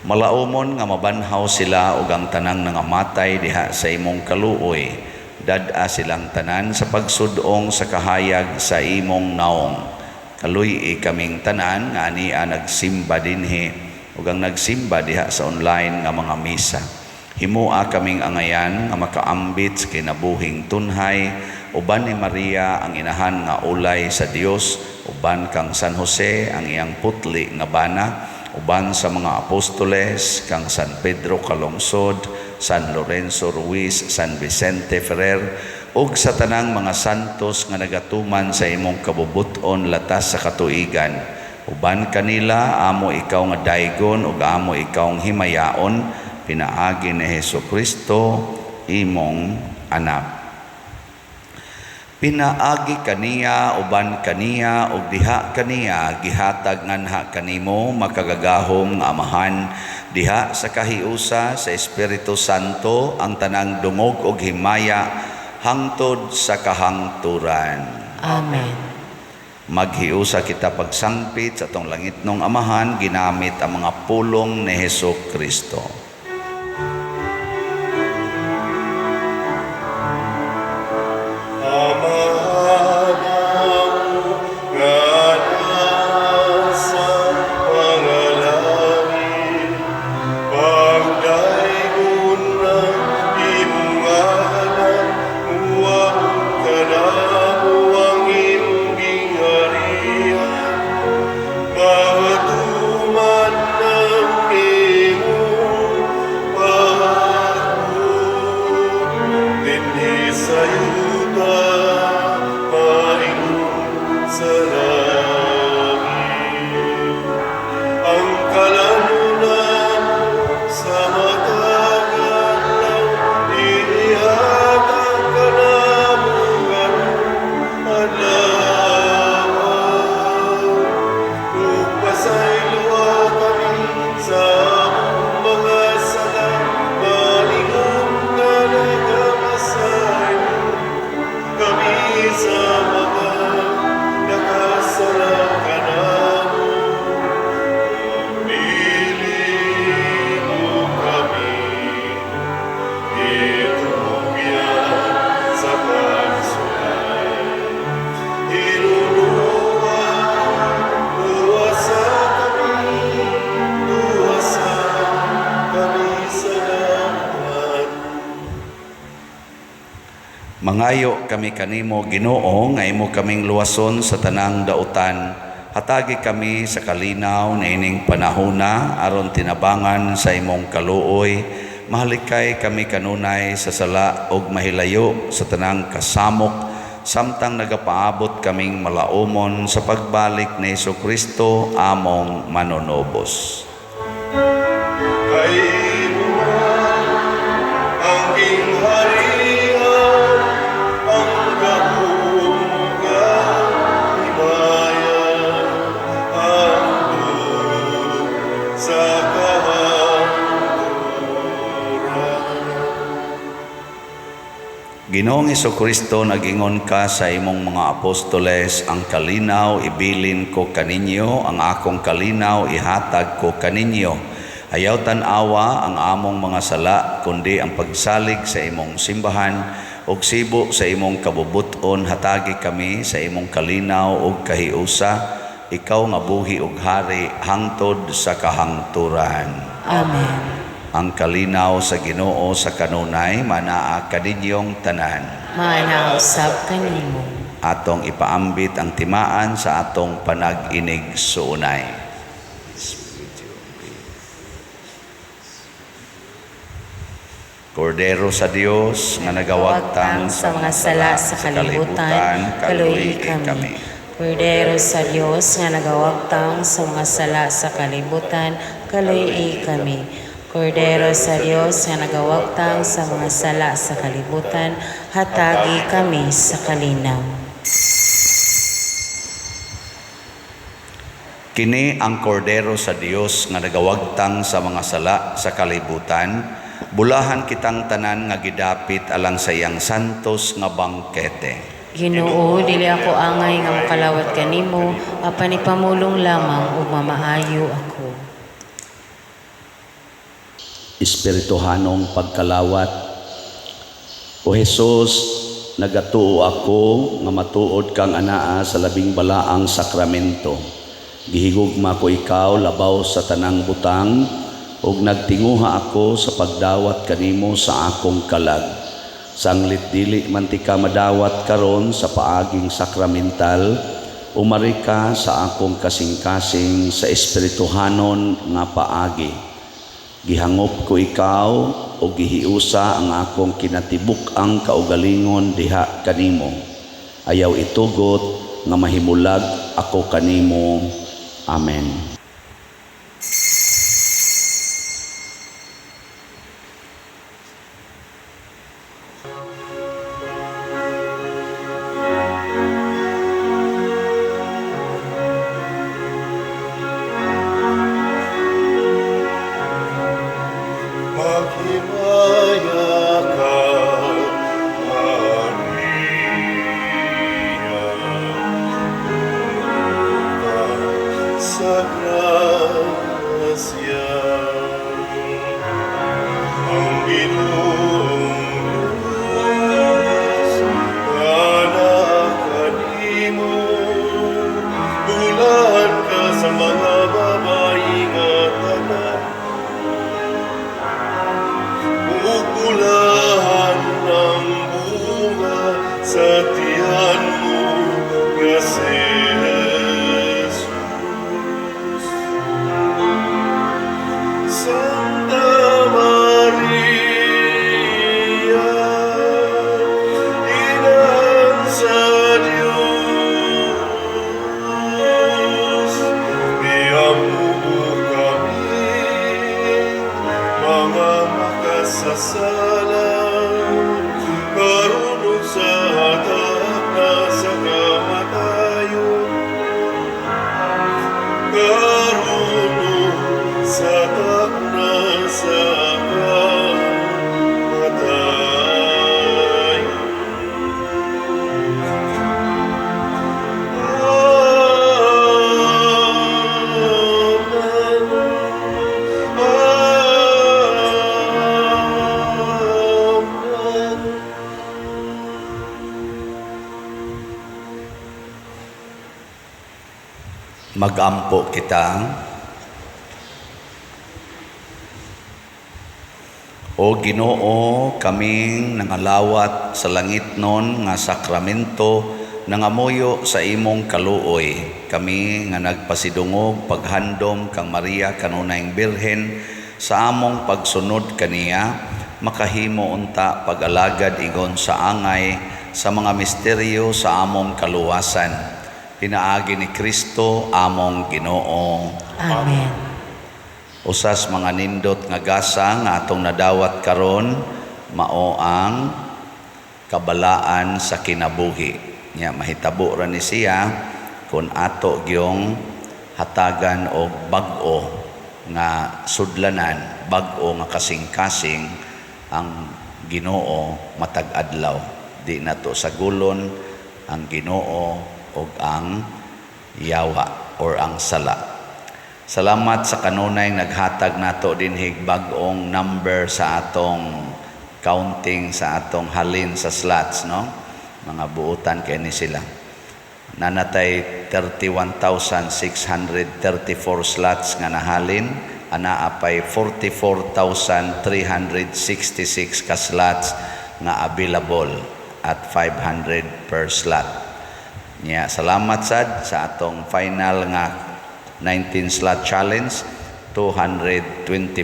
Speaker 2: Malaumon nga mabanhaw sila ug ang tanang nangamatay diha sa imong kaluoy. Dad-a silang tanan sa pagsud-ong sa kahayag sa imong naong. Kaluy-i kaming tanan nga ania nagsimba dinhi ug ang nagsimba diha sa online nga mga misa. Himoa kaming angayan nga makaambit sa kinabuhing tunhay uban ni Maria ang inahan nga ulay sa Dios, uban kang San Jose ang iyang putli nga bana, uban sa mga apostoles kang San Pedro Calungsod, San Lorenzo Ruiz, San Vicente Ferrer ug sa tanang mga santos nga nagatuman sa imong kabubut-on latas sa katuigan. Uban kanila amo ikaw nga daygon ug amo ikaw himayaon pinaagi ni Hesus Kristo imong anak. Pinaagi kaniya, uban kaniya ug diha kaniya gihatag nganha kanimo makagagahom nga Amahan diha sa kahiusa sa Espiritu Santo ang tanang dungog ug himaya hangtod sa kahangturan.
Speaker 4: Amen.
Speaker 2: Maghiusa kita pagsangpit sa atong langitnong Amahan ginamit ang mga pulong ni Hesus Kristo.
Speaker 1: Amahan nga nasa mga langit, pagdaygon ang imong ngalan, muabot kanamo ang imong gingharian, matuman ang imong pagbuot dinhi sa yuta, maingon sa langit. Ang kalanunan sa matag adlaw, ihatag kanamo karong adlaw. Ug pasayloa kami sa among mga sala, maingon nga nagapasaylo kami sa mga nakasala kanamo. Dili mo kami itugyan sa pagsulay. Hinunua, luwasa kami, luwasa kami sa damuhan.
Speaker 2: Mangayo kami kanimo Ginoo nga imo kaming luwason sa tanang dautan. Hatagi kami sa kalinaw niining panahona aron tinabangan sa imong kaluoy. Mahalikay kami kanunay sa sala ug mahilayo sa tanang kasamok samtang nagapaabot kaming malaumon sa pagbalik ni Hesukristo among manunubos.
Speaker 1: Kay imo man ang gingharian, ang gahom ug ang himaya, hangtod sa kahangturan.
Speaker 2: Ginoong Hesukristo, nag-ingon ka sa imong mga apostoles, ang kalinaw ibilin ko kaninyo, ang akong kalinaw ihatag ko kaninyo. Ayaw tan-awa ang among mga sala, kundi ang pagsalig sa imong simbahan, ug sibo sa imong kabubuton, hatagi kami sa imong kalinaw ug kahiusa, ikaw nga buhi ug hari hangtod sa kahangturan.
Speaker 4: Amen.
Speaker 2: Ang kalinaw sa Ginoo sa kanunay manaa kaninyong tanan.
Speaker 4: Maana usab kanimo.
Speaker 2: Atong ipaambit ang timaan sa atong panag-inig suunay. Kordero sa Dios nga nagawagtang
Speaker 4: sa mga sala sa kalibutan, kaluoy kami. Kordero sa Dios nga nagawagtang sa mga sala sa kalibutan, kaluoy kami. Kordero sa Dios nga nagawagtang sa mga sala sa kalibutan, hatagi kami sa kalinaw.
Speaker 2: Kini ang kordero sa Dios nga nagawagtang sa mga sala sa kalibutan, bulahan kitang tanan nga gidapit alang sa iyang santos nga bangkete.
Speaker 4: Ginoo, dili ako angay nga makalawat kanimo, apan ipamulong lamang ug mamaayo ako.
Speaker 2: Espirituhanong pagkalawat. O Hesus, nagatuo ako nga matuod kang anaa sa labing balaang sakramento. Gihigugma ko ikaw labaw sa tanang butang ug nagtinguha ako sa pagdawat kanimo sa akong kalag. Sanglit dili man tika madawat karon sa paaging sakramental, umari ka sa akong kasing-kasing sa espirituhanon nga paagi. Gihangop ko ikaw o gihiusa ang akong kinatibuk-ang kaugalingon diha kanimo. Ayaw itugot nga mahimulag ako kanimo. Amen.
Speaker 1: Maghimaya ka, Maria, puno ka sa grasya. Ang Ginoong Diyos, anaa kanimo, bulahan ka sa mga babayi nga tanan, ug bulahan ang bunga sa tiyan mo nga si Jesus. Santa Maria, Inahan sa Diyos, iampo mo kami, mga makasasala, karon ug sa takna sa kamatayon, karon ug sa takna sa kamatayon. Amen. Amen.
Speaker 2: Magampo kita. O Ginoo, kaming nangalawat sa langit nun nga sakramento, nangamuyo sa imong kaluoy. Kami nga nagpasidungog paghandom kang Maria kanunayng Birhen sa among pagsunod kaniya, makahimo unta pag-alagad ingon sa angay sa mga misteryo sa among kaluwasan. Pinaagi ni Kristo among Ginoo.
Speaker 4: Amen.
Speaker 2: Usas mga nindot nga gasa nga atong nadawat karon mao ang kabalaan sa kinabuhi. Nya mahitabo ra ni siya kun ato gyung hatagan og bag-o nga sudlanan, bag-o nga kasing-kasing ang Ginoo matag adlaw. Di nato sagulon ang Ginoo og ang yawa or ang sala. Salamat sa kanunay naghatag nato dinhig bag-ong number sa atong counting sa atong halin sa slots, no? Mga buutan kay ni sila. Nanatay 31,634 slots nga nahalin, anaa pay 44,366 ka slots nga available at 500 per slot. Nya, salamat sad sa atong final nga 19 slot challenge, 225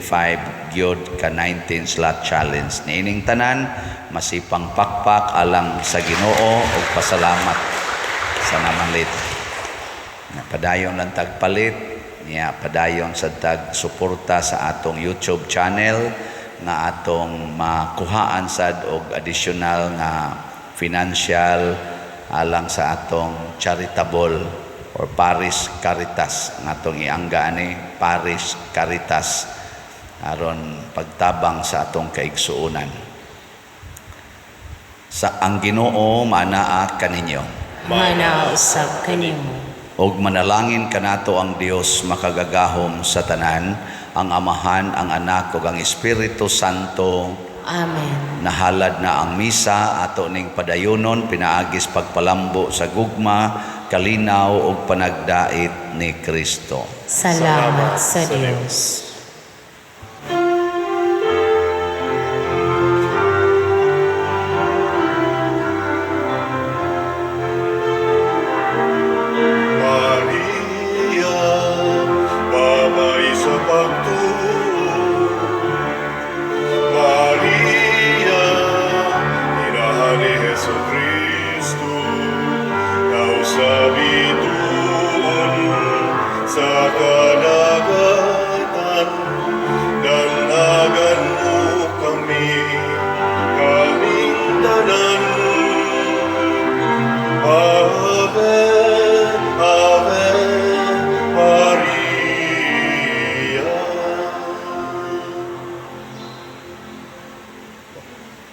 Speaker 2: gyud ka 19 slot challenge. Niining tanan masipang pakpak alang sa Ginoo ug pasalamat sa namalit. Nya, padayon lang tagpalit, nya padayon sad tag suporta sa atong YouTube channel nga atong makuhaan sad og additional nga financial alang sa atong charitable or Parish Caritas nga atong iangga ani Parish Caritas aron pagtabang sa atong kaigsuonan. Sa ang Ginoo maanaa kaninyo.
Speaker 4: Manaa usab kanimo.
Speaker 2: Og manalangin kanato ang Dios makagagahom sa tanan, Ang Amahan, ang Anak ug ang Espiritu Santo.
Speaker 4: Amen.
Speaker 2: Nahalad na ang misa, ato ning padayonon pinaagi sa pagpalambo sa gugma, kalinaw ug panagdait ni Kristo.
Speaker 4: Salamat sa Dios.